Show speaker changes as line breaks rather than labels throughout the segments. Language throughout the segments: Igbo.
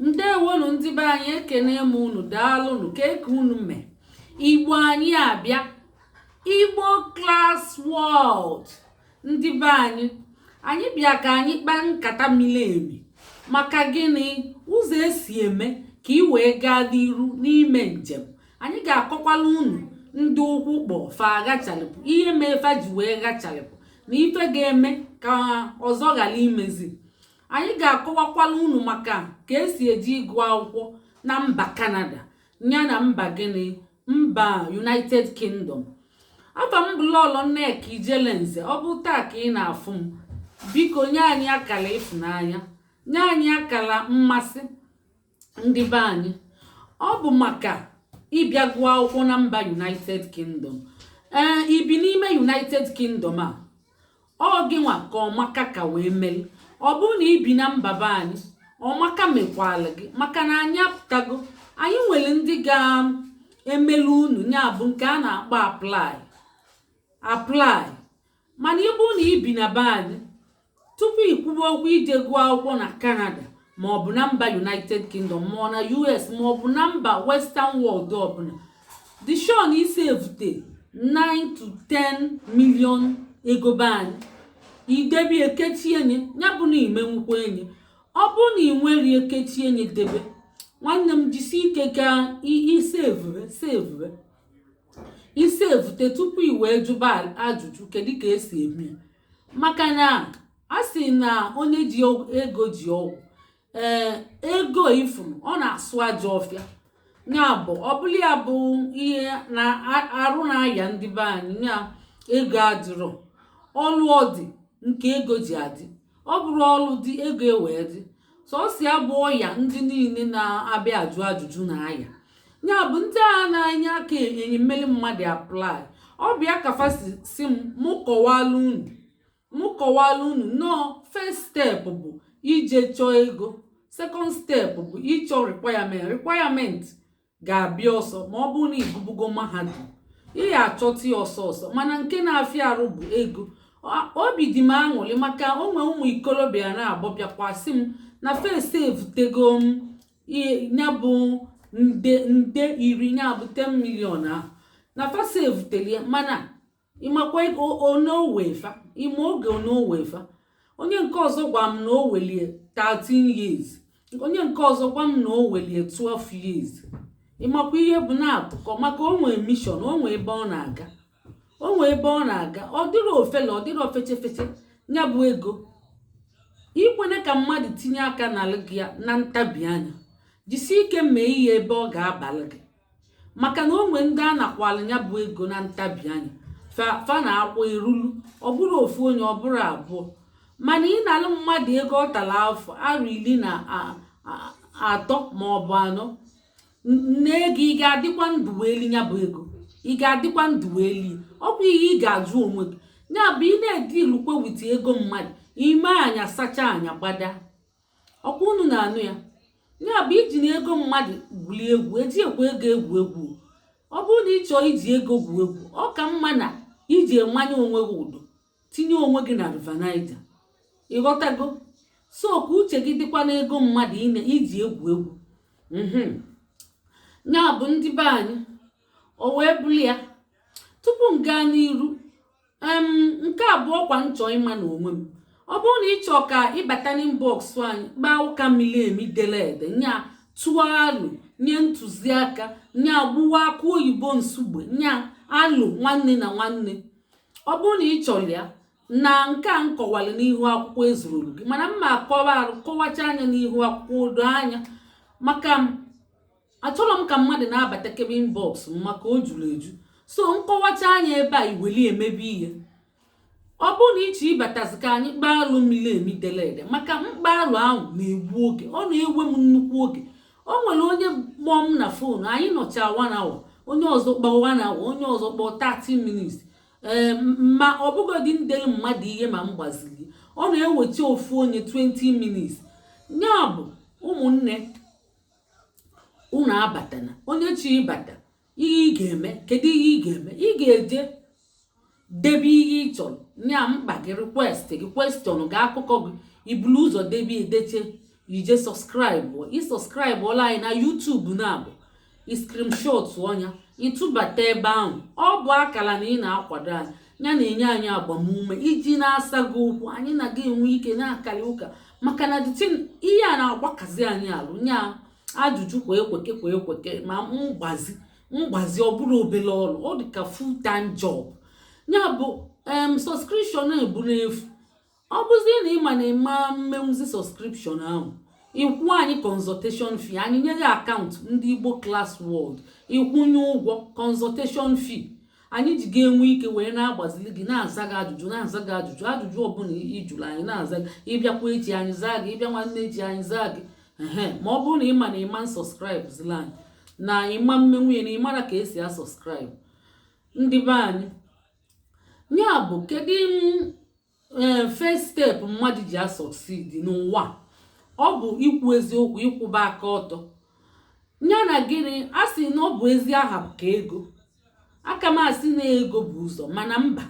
Ndewonu ndị be anyị, ekene m unu. Daalụnụ. Ka eke unu mee. Igbo anyị abịa, Igbo Class World. Ndị be anyị, anyị bịa ka anyị kpaa nkata miri emi. Maka gịnị? Ụzọ esi eme ka ị wee gaa n'iru n'ime njem. Anyị ga-akọkwala unu ndị ụkwụ kpọ fa agachalịpụ, ihe mee fa ji wee gachalịpụ, na ife ga-eme ka ọzọ ghara imezi. Anyị ga-akọwakwala unu maka ka esi eji ịgụ akwụkwọ na mba Canada ya na mba gịnị, mba United Kingdom. Afa m bụ Lọlọ Nneka Ijelenze. Ọ bụ taa ka ị na-afụ m, biko nye anyị akara ịfụnanya, nye anyị akara mmasị. Ndị be anyị, ọ bụ maka ịbịa gụọ akwụkwọ na mba United Kingdom. Ee, ibi n'ime United Kingdom a, ọ gị nwa ka ọmaka ka wee meli. Ọ bụrụ na ibi na mba be anyị, ọmaka mekwala gị, maka na anyị apụtago. Anyị nwere ndị ga-emelu unu ya, bụ nke a na-akpọ apply apply. Mana ị bụrụ na ibi na be anyị, tupu ikwuba okwu ije gụọ akwụkwọ na Canada maọbụ na mba United Kingdom, ma ọ na US, maọbụ na mba Western world ọbụla, dị sure na isi evute 9 to 10 million ego be anyị, idebe ekechie nye ya, bụ na imenwukwa enyi. Ọ bụrụ na ị nwere ekechie nye, debe. Nwanne m, jisi ike ka isevure sevure isi evute tupu i wee jụba ajụjụ kedu ka esi eme ya. Maka na a sị na onye ji ego ji ọgwụ. Ee, ego ifuru ọ na-asụ ajọ ọfịa. Ya bụ, ọ bụla ya bụ ihe na-arụ na-aya ndị be anyị ya, ego adịrọ. Ọlụ ọdị nke ego ji adị, ọ bụrụ ọlụ dị, ego ewee dị. Sọsọ ya bụ ọya ndị niile na-abịa ajụ ajụjụ na-aya ya, bụ ndị a na-enye aka enyemeli mmadụ apply. Ọ bịa ka fa si m mụ kọwalụ unu, mụ kọwalụ unu nnọọ. First step bụ ije chọọ ego. Second step bụ ịchọ requirement. Requirement ga-abịa ọsọ ma ọ bụrụ na ịgụbugo mahadum, ị ga-achọta ya ọsọ ọsọ. Mana nke na-afịa arụ bụ ego. Obi dị m aṅụrị maka onwe ụmụ ikolobịa na-abọ bịakwasị m na first evutego m ya, bụ nde 10, ya bụ 10 million ahụ na fasa evutere ya. Mana ịmakwa onowefa ime oge onowefa. Onye nke ọzọ gwa m na o welie 13 years, onye nke ọzọ gwa m na o welie 12 years. Ịmakwa ihe bụ na-atụkọ maka o nwee mission, o nwee ebe ọ na-aga, o nwee ebe ọ na-aga. Ọ dịrị ofele, ọ dịrị ofeche feche. Ya bụ ego ikwene ka mmadụ tinye aka n'ala gị ya na ntabi anya. Jisie ike mee ihe ebe ọ ga-abalị gị, maka na o nwee ndị a nakwala ya bụ ego na ntabi anya, fa na-akwa erulu. Ọ bụrụ ofu onye, ọ bụrụ abụọ, mana ị na-alụ mmadụ ego ọ tara afọ arọ 13 ma ọ bụ 4 nne ego, ị ga-adịkwa ndụ wee li ya bụ ego? Ị ga-adịkwa ndụ wee li? Ọ bụ ihe ị ga-ajụ onwe gị. Ya bụ, ị na-edilukwe with ego mmadụ, ime anya sacha anya gbada ọkwa unu na-anụ ya. Ya bụ, iji na ego mmadụ gwulie egwu, eji ekwe ego egwu egwu. Ọ bụrụ na ị chọọ iji ego gwuo egwu, ọ ka mma na iji emanye onwe gị ụdọ, tinye onwe gị na River Niger. Ịghọtago? So ka uche gị dịkwa n'ego mmadụ iji egwu egwu. Ya bụ, ndị be anyị, o wee bụrụ ya. Tupu m gaa n'iru, nke abụọ kwa nchọ ịma na onwe m, ọ bụrụ na ị chọọ ka ịbata n'inbox anyị, kpaa ụka miri emi, dere ede, nya tụọ alụ, nye ntụziaka, nya gbuwa akụ oyibo nsugbe, nya alụ nwanne na nwanne, ọ bụrụ na ị chọrọ ya na nke a nkọwara n'ihu akwụkwọ ezururu gị, mana mma akọwa arụ kọwacha anya n'ihu akwụkwọ odo anya, maka achọrọ m ka mmadụ na-abata kebe inbox m, maka o juru eju. So nkọwacha anya ebe a, iweli emebe ihe. Ọ bụrụ na ịchọ ịbatazi ka anyị kpaa alụ miri emi, dere ede, maka mkpa alụ ahụ na-egbu oge, ọ na-ewe m nnukwu oge. O nwere onye kpọọ m na phone, anyị nọcha 1 hour. Onye ọzọ kpọọ 1 hour, onye ọzọ kpọọ 30 minutes. Ee, ma ọ bụgodị ndere mmadụ ihe ma m gbaziri, ọ na-ewecha ofu onye 20 minutes. Ya bụ, ụmụnne, unu abatana. Onye chi ịbata, ihe ị ga-eme, kedu ihe ị ga-eme? Ị ga-eje debe ihe ị chọrọ, nya mkpa gị, request gị, question gị, akụkọ gị. Ibulu ụzọ debe, edeche. Ije subscribe, ị subscribe ọla anyị na YouTube na-abụ i screenshot ọnya ịtụbata ebe ahụ. Ọ bụ akara na ị na-akwado anyị, ya na-enye anyị agbamume iji na-asa gị okwu. Anyị na gị enwe ike na-akali ụka, maka na the thing, ihe a na-agbakazi anyị alụ nya ajụjụ kwa ekweke kwa ekweke, ma mgbazi mgbazi. Ọ bụrụ obere ọrụ, ọ dị ka full time job. Ya bụ subscription bụ n'efu. Ọ bụzie na ịma na ịma mmenwuzi subscription ahụ, ịkwụ anyị consultation fee. Anyị nye gị account ndị Igbo Class World, ịkwụnye ụgwọ consultation fee, anyị ji ga-enwe ike wee na-agbazili gị, na-aza gị ajụjụ, na-aza gị ajụjụ, ajụjụ ọbụla ị jụrụ anyị na-aza gị. Ịbịakwa echi, anyị zaa gị. Ịbịa nwanne echi, anyị zaa gị. Ehe, ma ọ bụrụ na ịma na ịma subscribe zila anyị, na ịma mmenwu ya, na ịmara ka esi a subscribe. Ndị be anyị, ya bụ, kedu ee first step mmadụ ji a succeed n'ụwa? Ọ bụ ikwu eziokwu, ịkwụba aka ọtọ. Ya na gịnị? A sị na ọ bụ ezi aha ka ego. Aka m asị na ego bụ ụzọ, mana mba,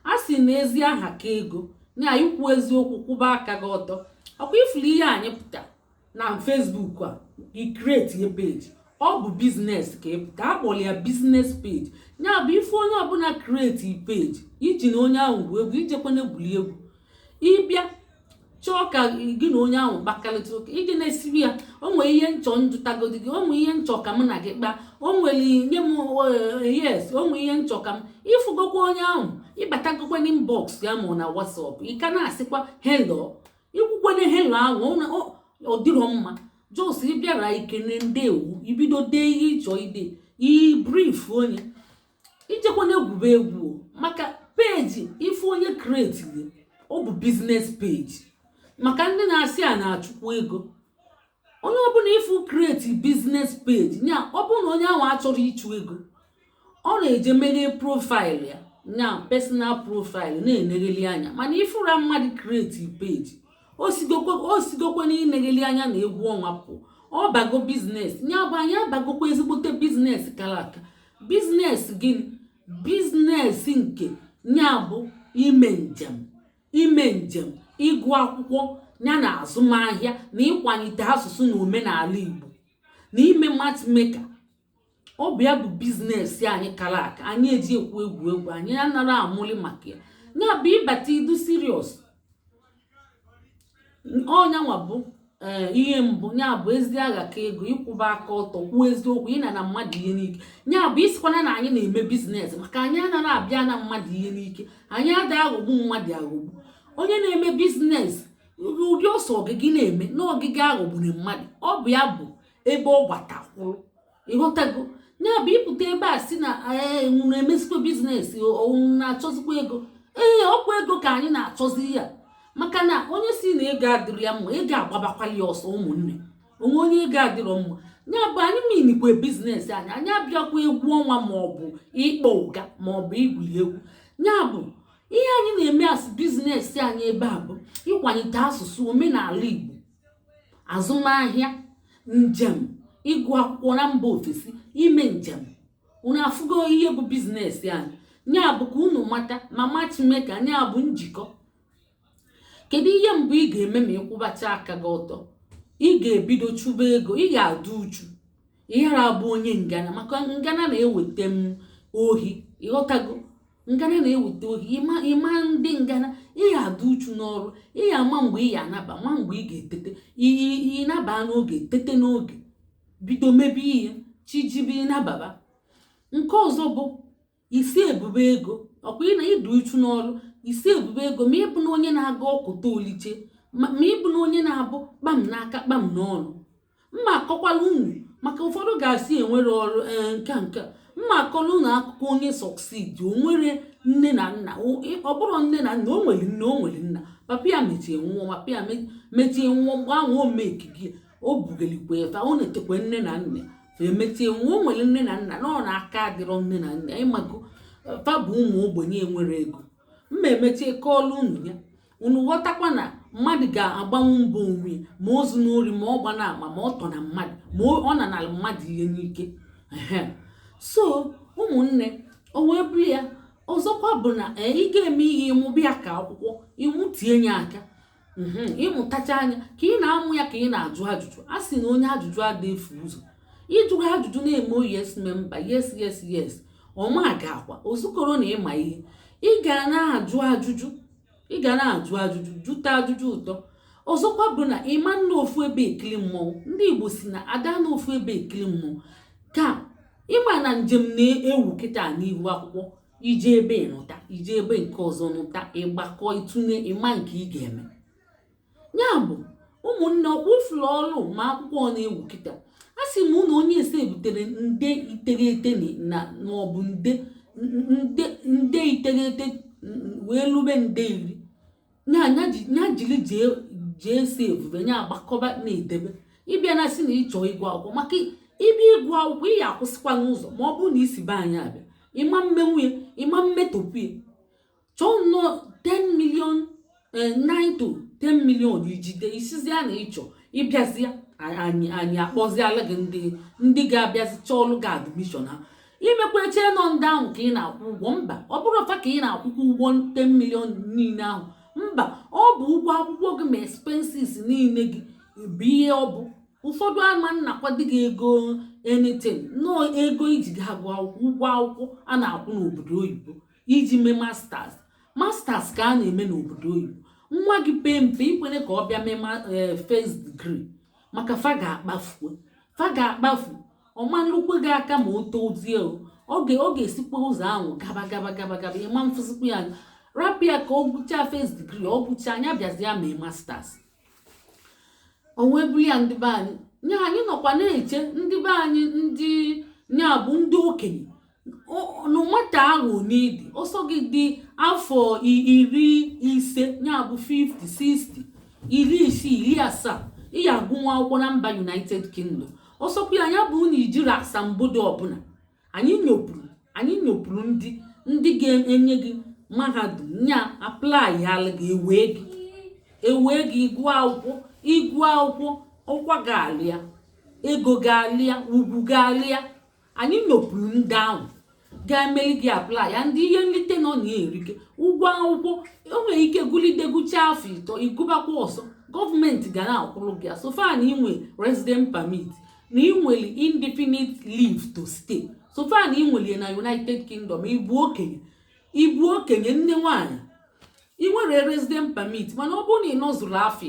a sị na ezi aha ka ego. Ya ikwu eziokwu, kwụba aka gị ọtọ. Ọkwa ifuru ihe anyị pụta na Facebook a, i create a page, ọ bụ business ka ị pụta, akpọrọ ya business page. Ya bụ, ife onye ọbụla create page iji na onye ahụ gwuo egwu, ijekwana egwuri egwu, ịbịa chọọ ka gị na onye ahụ kpakarịta ụka, iji na-esibi ya, o nwere ihe nchọ njụtagodi gị, o nwere ihe nchọ ka m na gị kpaa, o nwere nye m yes, o nwere ihe nchọ ka m ịfụgokwa onye ahụ, ịbatagokwa n'inbox ya ma ọ na WhatsApp, ị ka na-asịkwa hello. Ikwukwana hello ahụ, ọ dịrọ mma. Just ịbịara ikene, ndewo, ibido dee ihe ịchọ ide, i brief onye. Ijekwana egwube egwu, maka page ife onye create, ọ bụ business page. Maka ndị na-asị a na-achụkwu ego, onye ọbụla ifu create business page nya, ọ bụrụ na onye ahụ achọrọ ịchụ ego, ọ na-eje mere profile ya, nya personal profile, na-enegheli anya. Mana ifụra mmadụ create page, o sigokwe na inegheli anya na egwu ọnwa pụ, ọ bago business. Nya bụ, anyị abagokwa ezigbote business kara aka. Business gịnị? Business nke nya bụ ime njem, ime njem, ịgụ akwụkwọ, ya na azụmahịa, na ịkwalite asụsụ na omenala Igbo, na ime matchmaker. Ọ bụ ya bụ business anyị kara aka. Anyị eji ekwu egwu egwu, anyị anara amụli maka ya. Ya bụ, ịbata, idu serious. Ọnyanwa bụ ee ihe mbụ. Ya bụ ezi agha ka ego, ịkwụba aka ọtọ, kwuo eziokwu, ịna na mmadụ ihe n'ike. Ya bụ, isikwana na anyị na-eme business, maka anyị anaghị abịa na mmadụ ihe n'ike, anyị ada aghọgbu mmadụ aghọgbu. Onye na-eme business, ụdị ọsọ ọgịgị na-eme na ọgịga aghọgburu mmadụ, ọ bụ ya bụ ebe ọ gbatakwụrụ. Ịghọtago? Ya bụ, ịpụta ebe a si na ee, unu emesikwa business, unu na-achọzikwa ego. Ee, ọkwa ego ka anyị na-achọzi ya, maka na onye si na ego adịrị ya mma, ego agbabakwala ya ọsọ. Ụmụnne onwe, onye ego adịrọ mma. Ya bụ, anyị minikwe business anyị, anyị abịakwa egwu ọnwa maọbụ ịkpọ ụga maọbụ igwuri egwu. Ya bụ, ihe anyị na-eme as business anyị ebe a bụ ịkwalite asụsụ, omenala Igbo, azụmahịa, njem, ịgụ akwụkwọ na mba ofesi, ime njem. Unu afụgo ihe bụ business anyị? Ya bụ, ka unu mata ma matchmaker, ya bụ njikọ. Kedu ihe mbụ ị ga-eme ma ịkwụbacha aka gị ọtọ? Ị ga-ebido chụba ego. Ị ga-adụ uchu, ịghara abụ onye ngana, maka ngana na-eweta m ohi. Ịghọtago? Ngana na-eweta ohi. Ịma ndị ngana. Ị ga-adụ uchu n'ọrụ. Ị ga-ama mgbe ị ga-anaba, ma mgbe ị ga-etete. Ịnaba n'oge, tete n'oge, bido mebe ihe chijibi, ịnababa. Nke ọzọ bụ isi ebube ego. Ọkwa ị na ịdụ uchu n'ọrụ, isi ebube ego. Ma ịbụ na onye na-aga ọkụta oliche, ma ịbụ na onye na-abụ kpam n'aka, kpam n'ọnụ. Mma akọkwala unu, maka ụfọdụ ga-asị enwere ọrụ. Ee, nke nke mma akọrọ unu akụkọ onye succeed. O nwere nne na nna, ọ bụrụ nne na nna, o nwere nne, o nwere nna. Papa ya mechie nwụọ, papa ya mechie nwụọ. Mgbe ahụ o mekigi, o bugelikwa efe, o netekwa nne na nna fa emechie nwụọ. O nwere nne na nna na ọ na-aka adịrọ nne na nna. Ịmago, fa bụ ụmụ ogbenye enwere ego. Mma emechie kọọlụ unu ya, unu ghọtakwa na mmadụ ga-agbanwu mbọ onwe ya, ma ozu n'ori, ma ọ gba na ama, ma ọ tọ na mmadụ, ma ọ nanara mmadụ ihe n'ike. So ụmụnne, o wee bụrụ ya. Ọzọkwa bụ na ị ga-eme ihe ịmụbịa ka akwụkwọ ịmụ, tinye ya aka. Ịmụtacha anya ka ị na-amụ ya, ka ị na-ajụ ajụjụ. A sị na onye ajụjụ ada efu ụzọ. Ịjụrụ ajụjụ na-eme o yes member, yes, ọma ga-akwa ozukọrọ na ịma ihe. Ị ga na-ajụ ajụjụ, ị ga na-ajụ ajụjụ, jụta ajụjụ ụtọ. Ọzọkwa bụ na ịma nna ofu ebe ekiri mmọnwụ. Ndị Igbo si na ada na ofu ebe ekiri mmọnwụ. Ka ịma na njem na-ewu kịta n'ihu akwụkwọ, ije ebe nụta, ije ebe nke ọzọ nụta, ịgbakọ, ịtụnye, ịma nke ị ga-eme. Ya bụ, ụmụnne, ọkwụfụrụ ọrụ ma akwụkwọ na-ewu kịta. A sị m na onye ese butere nde 9 na maọbụ nde 9 wee lube nde 10 nya jiri jee jee save nya, agbakọba na-edebe. Ịbịa na sị na ịchọ ịgụ akwụkwọ, maka ịbịa ịgụ akwụkwọ, ị ya akwụsịkwa n'ụzọ. Ma ọ bụrụ na isi be anyị abịa, ịma mmenwu ya, ịma mmetọpụ ya. Chọọ nnọọ 10 million, 9 to 10 million, ijide isizia na ịchọ ịbịazịa, anyị akpọziala gị ndị ga-abịazi chọọlụ gị admission ha. Imekwa eche nọ ndị ahụ ka ị na-akwụ ụgwọ. Mba, ọ bụrụ fa ka ị na-akwụkwọ ụgwọ 10 million niile ahụ, mba. Ọ bụ ụgwọ akwụkwọ gị ma expenses niile gị bụ ihe ọ bụ. Ụfọdụ ama nnakwado gị ego anything, nọọ ego iji ga agụ akwụkwọ, ụgwọ akwụkwọ a na-akwụ n'obodo oyibo iji mee masters. Masters ka a na-eme n'obodo oyibo. Nwa gị pee mpe, ikwere ka ọ bịa mee first degree, maka fa ga-akpafu, fa ga-akpafu. Ọma nlukwe gị aka ma o tozie. O ọ ga-esikwa ụzọ ahụ gaba gaba gaba gaba, ịma mfụzikwa ya anya. Rapụ ya ka ọ gụchaa first degree. Ọ gụchaa anya, bịazie mee masters. O wee bụrụ ya, ndị be anyị, nya anyị nọkwa na-eche ndị be anyị, ndị nya bụ ndị okenye na nwata ahụ n'ịdị ọsọ gị dị afọ 50, ya bụ 50, 60, 60, 70, ị ya agụ nwa akwụkwọ na mba United Kingdom. Ọsọkwa ya ya bụ na ijiri asambodo ọbụla, anyị nyopụrụ ndị ga-enye gị mahadum nya apply alụ gị, ewee gị, ewee gị ịgụ akwụkwọ. Ịgụ akwụkwọ, ọkwa ga-alịa, ego ga-alịa, ugwu ga-alịa. Anyị nyopụrụ ndị ahụ ga-emeli gị apply ya. Ndị ihe nrite nọ na erike ụgwọ akwụkwọ, o nwere ike gụlide, gụchaa afọ 3, ịgụbakwa ọzọ, gọọmenti ga na-akwụrụ gị. So far na inwe resident permit, na inwere indefinite leave to stay, so far na inwere na United Kingdom, ịbụ okenye, ịbụ okenye nne nwanyị, ị nwere resident permit. Mana ọ bụrụ na ị nọzuru afọ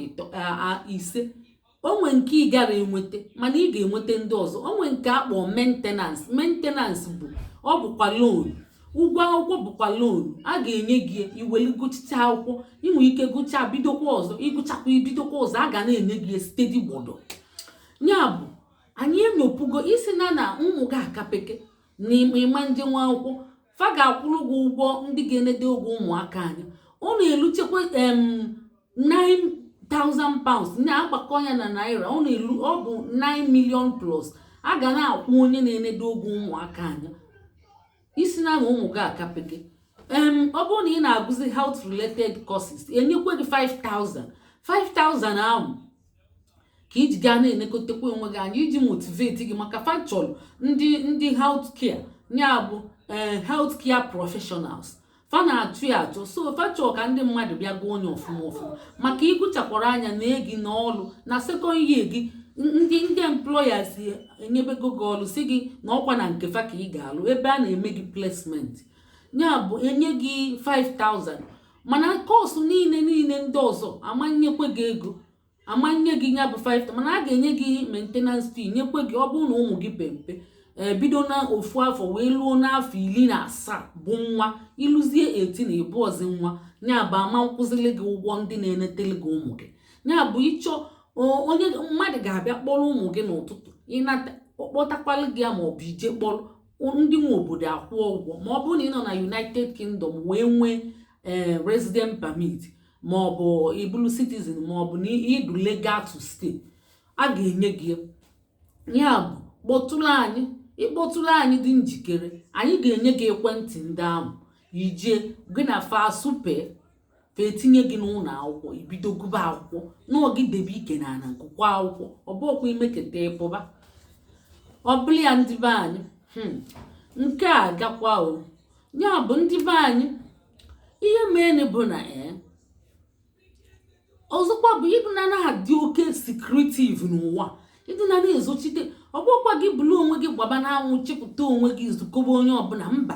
5, o nwee nke ị gara enweta, mana ị ga-enweta ndị ọzọ. O nwee nke akpọ maintenance. Maintenance bụ, ọ bụkwa loan. Ụgwọ akwụkwọ bụkwa loan a ga-enye gị. Iweli gụchicha akwụkwọ, inwe ike gụchaa, bidokwa ọzọ, ịgụchakwa, ibidokwa ọzọ, a ga na-enye gị steady gbodo. Ya bụ, anyị enyopugo isi na na ụmụ gị akapeke na ịma nje nwa akwụkwọ, fa ga-akwụrụ gị ụgwọ. Ndị ga-enede ụgwọ ụmụaka anyị, ọ na-eluchekwa £9,000 na-agbakọ ya na naira, ọ na-elu, ọ bụ 9 million plus a ga na-akwụ onye na-enedo ụgwọ ụmụaka anya. Isi na na ụmụ gị akapeke, ọ bụrụ na ị na-agụzi health related courses, enyekwe gị 5000. 5000 ahụ ka iji gaa na-enekotekwa onwe gị anya, iji motivate gị, maka fa chọrọ ndị health care, ya bụ health care professionals. Fa na-achụ ya achọ, so fa chọrọ ka ndị mmadụ bịa gụọ onye ọfụma ọfụma, maka ịgụchakwara anya na gị n'ọlụ na second year gị, ndị employers enyebego gị ọlụ, si gị na ọkwa na nke fa ka ị ga-alụ, ebe a na-eme gị placement. Ya bụ, enye gị 5000. Mana course niile niile ndị ọzọ, amanyekwe gị ego, amanye gị ya bụ 5, mana a ga-enye gị maintenance fee, nyekwe gị. Ọ bụrụ na ụmụ gị pempe, ebido na ofu afọ wee luo n'afọ 17 bụ nwa, ịlụzie 18 na ịbụ ọzi nwa, ya bụ ama nkwụzili gị ụgwọ ndị na-enetele gị ụmụ gị. Ya bụ, ịchọ onye mmadụ ga-abịa kpọrọ ụmụ gị n'ụtụtụ, ịnata kpọtakwalụ gị ya, ma ọ bụ ije kpọrọ ndị nwe obodo akwụọ ụgwọ. Ma ọ bụrụ na ị nọ na United Kingdom wee nwee resident permit, ma ọ bụ ịbụrụ citizen, ma ọ bụ na ịdụ legal to stay, a ga-enye gị ya. Bụ, kpọtụrụ anyị, ịkpọtụrụ anyị, dị njikere, anyị ga-enye gị ekwentị ndị ahụ, ije gị na fa supe, fa etinye gị n'ụlọ akwụkwọ, ibido gụba akwụkwọ n'oge, debe ike na ana gụkwa akwụkwọ. Ọ bụghịkwa imeketa ịpụba ọ bụla ya. Ndị be anyị, nke a gakwa o. Ya bụ, ndị be anyị, ihe mere bụ na Ọzọkwa bụ ịdịna na-adị oke secretive n'ụwa, ịdịna na-ezochite. Ọ bụkwa gị bụrụ onwe gị gbaba n'anwụ, chịpụta onwe gị, zukọba onye ọbụla. Mba,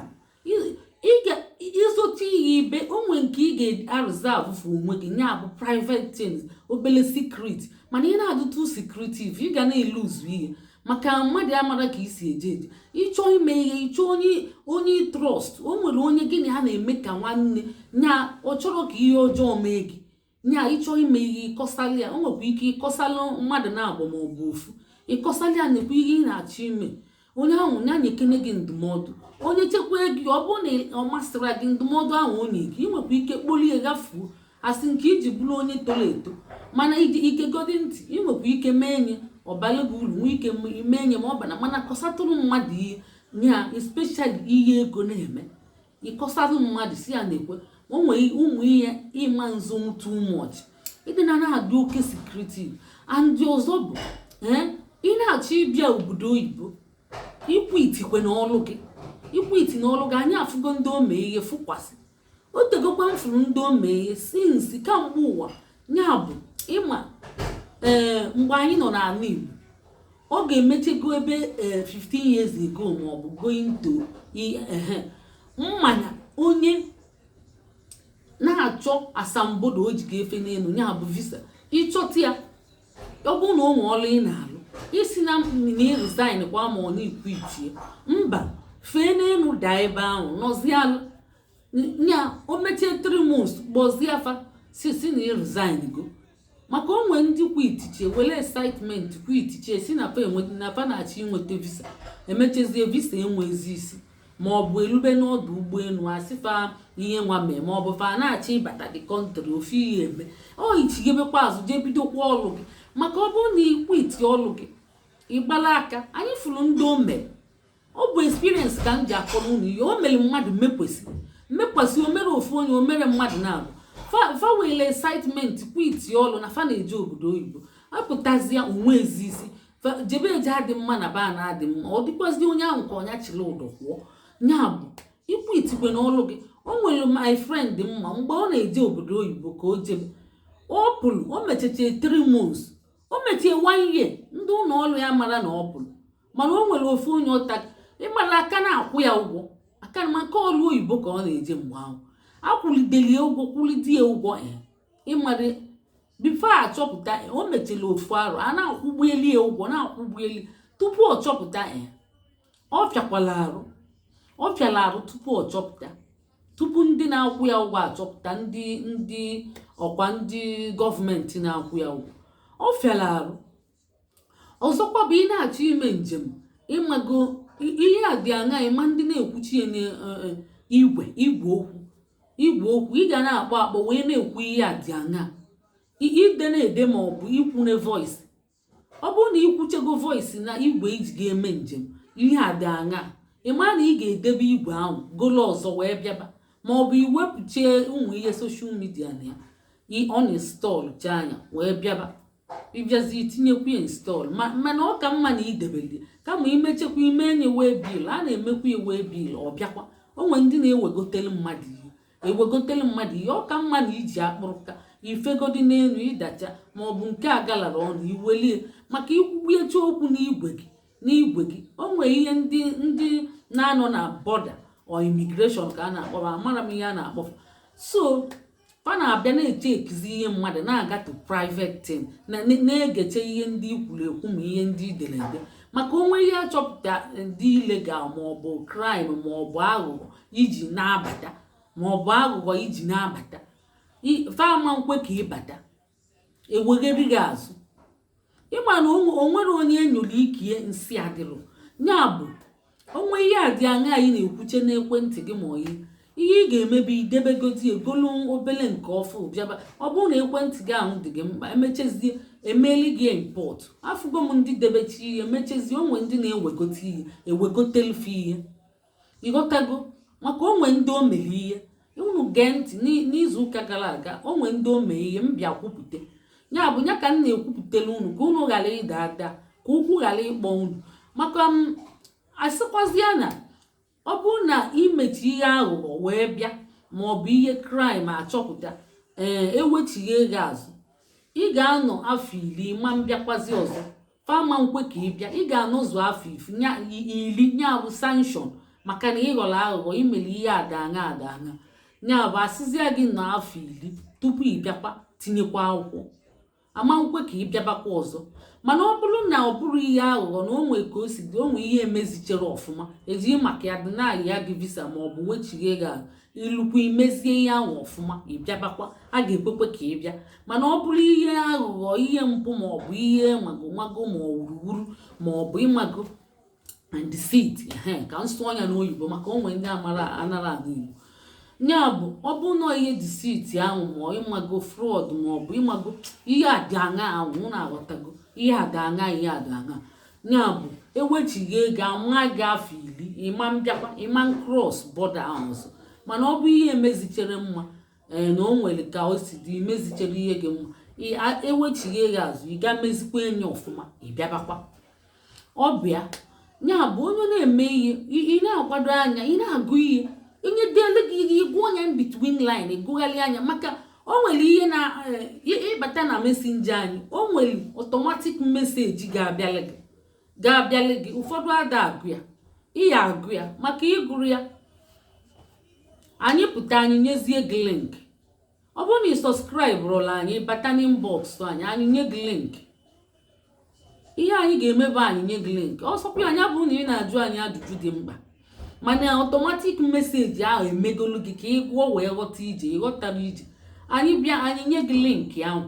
izote ihe ibe onwe nke ị ga-areserve for onwe gị, ya bụ private things, obele secret. Mana ị na-adị too secretive, ị ga na-eluzu ihe, maka mmadụ amara ka isi eje eje. Ịchọọ ime ihe, ịchọọ onye trust. O nwere onye gị na ha na-eme ka nwanne nya, ọ chọrọ ka ihe ọjọọ mee gị. Nya, ịchọọ ime ihe, ịkọsala ya. O nwekwa ike ịkọsala mmadụ na-abụ ma ọ bụ ofu. Ịkọsala ya, nekwa ihe ị na-achọ ime. Onye ahụ ya nyekene gị ndụmọdụ, onye chekwa gị. Ọ bụrụ na ọ masịrị gị ndụmọdụ ahụ onye gị, ị nwekwa ike kpolie gafuo asị nke iji bụrụ onye toro eto. Mana ike godi ntị, ị nwekwa ike mee nye ọbara gị uru, nwee ike mee nye ma ọ bana. Mana kọsatụrụ mmadụ ihe nya, especially ihe ego na-eme, ịkọsatụ mmadụ si ya na-ekwe o nwere ụmụ ihe ịma nzo too much, ịdị na na-adị oke secretive. And ọzọ bụ, ee, ị na-achọ ịbịa obodo oyibo, ikwu itikwe n'ọlụ gị, ikwu iti n'ọlụ gị. Anyị afụgo ndị o mee ihe fụkwasị. O tegokwa m fụrụ ndị o mee ihe since kamgbe ụwa. Ya bụ, ịma, ee, mgbe anyị nọ n'ala Igbo, ọ ga-emechego ebe ee 15 years ago ma ọ bụ going to ehe mmanya. Onye na-achọ asambodo o ji ga-efe n'elu, ya bụ visa, ịchọta ya, ọ bụrụ na o nwee ọrụ ị na-alụ, isi na na resign kwa ma ọ na-ikwu itie mba, fee n'elu, daa ebe ahụ, nọzialụ nya. O mechie 3 months, kpọzie afa si na resign go. Maka onwe ndị quitichie were excitement quitichie, si na fa enweta na fa na-achọ inweta visa, emechezie visa enwezi isi, ma ọ bụ elube n'ọdụ ụgbọelu, asị fa ihe nwa mee, ma ọ bụ fa na-achọ ịbata the country, ofu ihe eme ọ ichigebekwa azụ, jee bidokwa ọlụ gị. Maka ọ bụrụ na iquiti ọlụ gị, ịgbala aka. Anyị fụrụ ndị o mere. Ọ bụ experience ka m ji akọrọ unu ihe o mere. Mmadụ mekwesị mmekwasị, o mere ofu onye, o mere mmadụ na-abụ. Fa were excitement quiti ọlụ na fa na-eje obodo oyibo, apụtazie onwe ezi isi jebe eje adị mma na ba na adị mma. Ọ dịkwazi onye ahụ ka ọnya chịrị ụdọ kwụọ. Ya bụ, iquitikwe n'ọlụ gị. O nwere my friend mma, mgbe ọ na-eje obodo oyibo ka o jebe, ọ pụrụ, o mechachie 3 months, o mechie 1 year, ndị ụlọ ọrụ ya mara na ọ pụrụ. Mana o nwere ofu onye ọta ịmara aka na-akwụ ya ụgwọ aka, maka ọrụ oyibo ka ọ na-eje mgbe ahụ. Akwụlidelie ụgwọ, kwụlide ya ụgwọ. Ịmara before achọpụta, o mechara ofu arụ, a na-akwụgbueli ya ụgwọ, na-akwụgbueli tupu ọ chọpụta. Ọ fịakwala arụ, ọ fịara arụ tupu ọ chọpụta, tupu ndị na-akwụ ya ụgwọ achọpụta, ndị ọkwa ndị gọọmenti na-akwụ ya ụgwọ. Ọ fịara arụ. Ọzọkwa bụ, ị na-achọ ime njem, ịmago ihe a dị aṅa, ịma ndị na-ekwuchi ya n'igwe igwe okwu ị ga na-akpọ akpọ wee na-ekwu ihe a dị aṅa, ide na-ede ma ọ bụ ikwune voice. Ọ bụrụ na ikwuchego voice na igwe iji ga-eme njem, ihe a dị aṅa, ị ma na ị ga-edebe igwe ahụ golo ọzọ wee bịaba, ma ọ bụ iwepụchie ụmụ ihe social media na ya, uninstall chaa anya wee bịaba. Ịbịazi itinyekwu ya install, mana ọ ka mma na idebeli kama imechekwa ime enye waybill. A na-emekwa ya waybill, ọ bịakwa. Onwe ndị na-ewegotelu mmadụ ihe, ewegotelu mmadụ ihe. Ọ ka mma na iji akpụrụka ifegodi n'elu ịdacha, ma ọ bụ nke a galara ọnụ, iwelie maka ikwugbuecha okwu n'igwe gị. O nwere ihe ndị na-anọ na border or immigration ka a na-akpọ, amara m ihe a na-akpọ. So fa na-abịa na-eche ekizi ihe mmadụ na-aga to private thing, na-egeche ihe ndị ikwuru ekwu ma ihe ndị idere ede, maka onwe ihe achọpụta dị illegal, ma ọ bụ crime, ma ọ bụ aghụghọ iji na-abata, ma ọ bụ aghụghọ iji na-abata, fama nkwe ka ịbata, ewegheri gị azụ. Ịma na o nwere onye enyoro ikie nsị adịrọ. Ya bụ, onwe ihe a dị aṅa anyị na-ekwuche n'ekwentị gị, ma oyi ihe ị ga-emebi, idebegodi egolu obele nke ọfụ bịaba. Ọ bụrụ na ekwentị gị ahụ dị gị mkpa, emechezie emeli gị import. Afụgo m ndị debechi ihe, emechezie onwe ndị na-ewegote ihe, ewegotelufe ihe. Ịghọtago? Maka onwe ndị o mere ihe. Unu gee ntị, n'izu ụka gara aga, onwe ndị o mee ihe m bịa kwupụta. Ya bụ, ya ka m na-ekwupụtara unu, ka unu ghara ịda ada, ka ụkwụ ghara ịkpọ unu. Maka m asịkwazịa na ọ bụrụ na imechi ihe aghụghọ wee bịa, ma ọ bụ ihe crime achọpụta, ee, ewechigha ego azụ. Ị ga-anọ afọ 10 ma mbịakwazi ọzọ, fama nkwe ka ị bịa. Ị ga-anọzụ afọ 10, nya bụ sanction, maka na ị ghọrọ aghụghọ, imere ihe adaṅa adaṅa. Nya bụ asịzịa gị nọ afọ 10 tupu ị bịakwa tinyekwa akwụkwọ, ama nkwe ka ị bịabakwa ọzọ. Mana ọ bụrụ na ọ bụrụ ihe aghụghọ, na o nwee ka o si dị, o nwee ihe emezichere ọfụma, ejighị maka ya dị na ya gị visa ma ọ bụ wechighe gị azụ, ilukwa imezie ihe ahụ ọfụma, ị bịabakwa, a ga-ekwekwe ka ị bịa. Mana ọ bụrụ ihe aghụghọ, ihe mpụ, ma ọ bụ ihe mago mago, ma ọ wuruwuru, ma ọ bụ ịmago and deceit, ka m sụọ ya n'oyibo maka onwe ndị amara anara anụ Igbo, ya bụ ọ bụ na ihe deceit ahụ, ma ịmago fraud, ma ọ bụ ịmago ihe adị aṅa ahụ, na aghọtago ihe adị aṅa, ihe adị aṅa, ya bụ ewechighi ego, ama gị afọ 10, ịma mbịakwa, ịma cross border ahụ ọzọ. Mana ọ bụ ihe emezichere mma, ee, na o nwere ka o si dị, imezichere ihe gị mma, ewechighi ego azụ, ị ga mezikwa enyi ọfụma, ị bịabakwa. Ọ bụ ya, ya bụ onye na-eme ihe, ị na-akwado anya, ị na-agụ ihe onye deelu gị ihe, ịgụ onye in between line, ịgụgharị anya, maka o nwere ihe na ịbata na Messenger anyị, o nwere automatic message ga-abịalị gị, ga-abịalị gị. Ụfọdụ ada agụ ya, ịya agụ ya, maka ịgụrụ ya, anyị pụta, anyị nyezie gị link. Ọ bụrụ na ị subscribe-rụla anyị, bata n'inbox anyị, anyị nye gị link. Ihe anyị ga-eme bụ anyị nye gị link. Ọsọkwa anyị abụrụ na ị na-ajụ anyị ajụjụ dị mkpa, mana automatic message ahụ emegolu gị ka ị gụọ wee ghọta ije, ịghọtara ije anyị bịa, anyị nye gị link ahụ.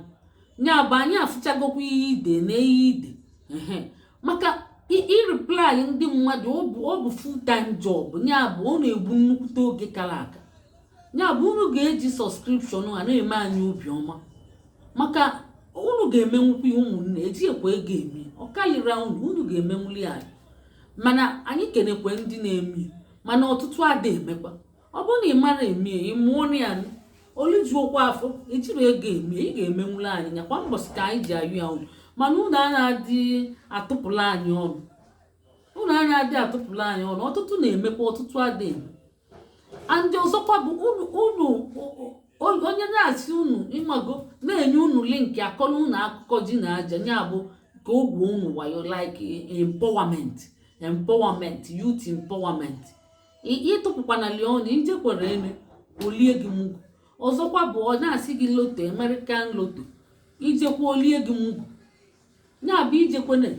Ya bụ anyị afụchagokwa ihe ide na ihe ide ehe, maka ireply ndị mmadụ, ọ bụ full time job. Ya bụ ọ na-egbu nnukwute oge kara aka. Ya bụ unu ga-eji subscription a na-eme anyị obiọma, maka unu ga-emenwukwa ihe. Ụmụnne, ejighịkwa ego eme, ọ karịrị unu, unu ga-emenwuli anyị. Mana anyị kenekwe ndị na-eme, mana ọtụtụ ada emekwa. Ọ bụrụ na ị mara eme, ị mụọ na ya olujuokwa afọ, ejiri ego eme, ị ga-emenwuli anyị ya. Kwa mbọsị ka anyị ji ayụ ya unu, mana unu a na-adị atụpụla anyị ọnụ, unu a na-adị atụpụla anyị ọnụ. Ọtụtụ na-emekwa, ọtụtụ ada eme. Andị ọzọkwa bụ unu onye na-asị unu ịmago na-enye unu link, akọrọ unu akụkọ ji na aja, ya bụ ka o gwuo unu wayo, like empowerment, empowerment, youth empowerment. Ịtụpụkwana ọnụ ijekwere elu olie gị mugu. Ọzọkwa bụ ọ na-asị gị lotto, American lotto, ijekwa olie gị mugu. Ya bụ ijekwene,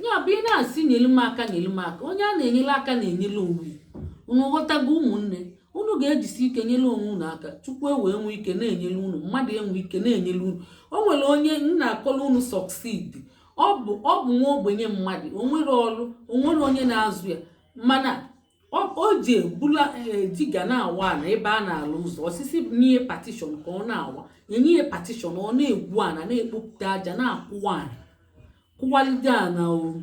ya bụ ị na-asị nyelu m aka, nyelu m aka. Onye a na-enyere aka na-enyere onwe ya. Unu ghọtago, ụmụnne? Unu ga-ejisi ike nyere onwe unu aka, Chukwu ewee nwee ike na-enyere unu, mmadụ enwe ike na-enyere unu. O nwere onye nna akọrọ unu succeed. Ọ bụ nwa ogbenye mmadụ, o nwere ọrụ, o nwere onye na-azụ ya, mana o ji ebula digger na-awa ana ebe a na-alụ ụzọ. Osisi nye partition ka ọ na-awa, enye ya partition, ọ na-egwu ana, na-ekpopụta aja, na-akwụwa ana, kwụwalide ana. O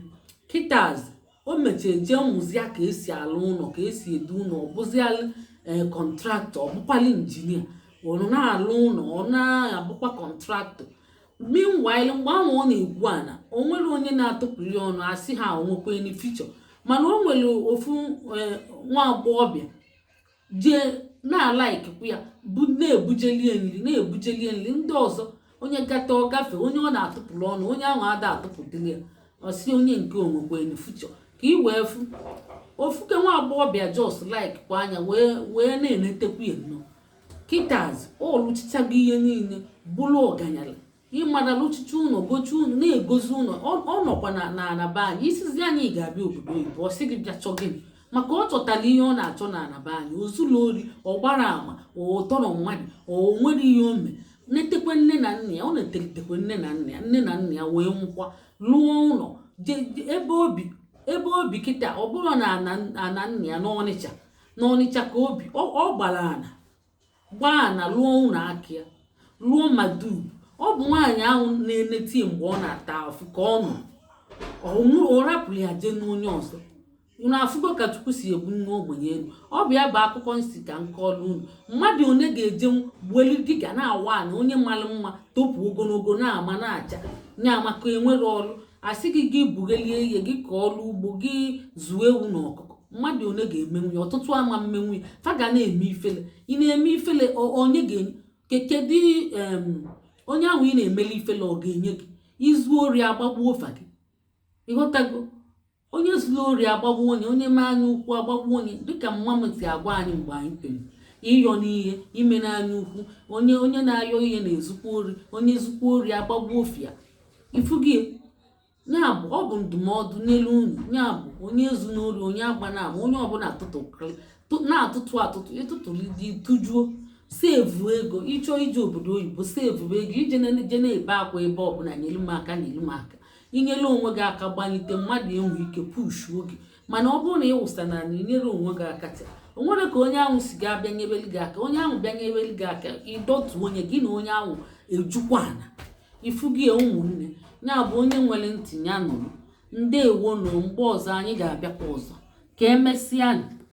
kịtaz o mechara jee mụzia ka esi alụ ụlọ, ka esi edu ụlọ, ọ bụzialụ ee contractor, ọ bụkwali engineer, ọ na-alụ ụlọ, ọ na-abụkwa contractor. Meanwhile, mgbe ahụ ọ na-egwu ana, o nwere onye na-atụpụrụ ya ọnụ, asị ha onwekweni future. Mana o nwere ofu nwa agbọghọbịa jee na-alaikikwu ya, bụ na-ebujelie nri, na-ebujelie nri. Ndị ọzọ, onye gata ọ gafe, onye ọ na-atụpụrụ ọnụ, onye ahụ ada atụpụdịrị ya. Ọ sị onye nke onwekweni future ka ị wee fụ ofuke nwa agbọghọbịa just like kwa anya wee na-enetekwu ya nnọọ. Kịtaz ọ lụchichago ihe niile, bụrụ ọganyala, ịmara lụchicha ụlọ, gochi ụlọ, na-egozi ụlọ. Ọ nọkwa na anaba anyị. Isizi anyị ga-abịa obodo oyibo, ọ sị gị bịa chọ gịnị? Maka ọ chọtara ihe ọ na-achọ na anaba anyị. Ozula ori, ọ gbara ama, ọ tọrọ mmadụ, o nwere ihe o mee, netekwe nne na nna ya. Ọ na-etelitekwe nne na nna ya, nne na nna ya wee nwụkwa, lụọ ụlọ ebe obi, ebe obi kịta. Ọ bụrụ na ana nna ya n'Ọnịcha, n'Ọnịcha ka obi. Ọ gbara ana, gbaa ana, lụọ ụlọ aka ya, lụọ madub. Ọ bụ nwaanyị ahụ na-eneti mgbe ọ na-ata afụ ka ọ nọ, ọ rapụrụ ya jee n'onye ọzọ. Unu afụgo ka Chukwu si ebu nne ogbenye elu. Ọ bụ ya bụ akụkọ nsi ka nkọlụ unu. Mmadụ one ga-eje gbuelu dịga na-awa ana, onye mara mma, topu ogologo, na-ama na-acha nya, maka enwere ọrụ, asị gị gị bughelie ihe gị ka ọrụ ugbo gị, zụọ ewu na ọkụkọ. Mmadụ one ga-emenwu ya? Ọtụtụ ama mmenwu ya. Fa ga na-eme ifele. Ị na-eme ifele, onye ga-enye kedu? Onye ahụ ị na-emeli ifele, ọ ga-enye gị? Izu ori, agbagbuo ofa gị. Ịghọtago? Onye zuru ori, agbagbuo onye. Onye mee anya ukwu, agbagbuo onye. Dịka mma m si agwa anyị mgbe anyị pere, ịyọ n'ihe ime n'anya ukwu, onye na-ayọ ihe na-ezukwa ori. Onye zukwa ori, agbagbuo ofia. Ifugie ya bụ ọ bụ ndụmọdụ n'elu unu. Ya bụ, onye ezu n'ori, onye agba na ama, onye ọbụla na-atụtụ atụtụ, ịtụtụlidi tụjuo, save ego. Ịchọọ ije obodo oyibo, save ego. Ije je na-ebe akwa ebe ọbụla, nyelu m aka, nyelu m aka. Inyere onwe gị aka, gbanyite mmadụ enwe ike pushuo gị. Mana ọ bụrụ na ị wụsa na inyere onwe gị aka taa, o nwere ka onye ahụ si ga-abịa nyebeli gị aka? Onye ahụ bịa nyebeli gị aka, ịdọtu onye gị na onye ahụ ejukwa ana. Ifugie, ụmụnne? Ya bụ, onye nwere ntị ya nụrụ. Ndewo. Na mgbe ọzọ anyị ga-abịakwa ọzọ. Ka emesịa.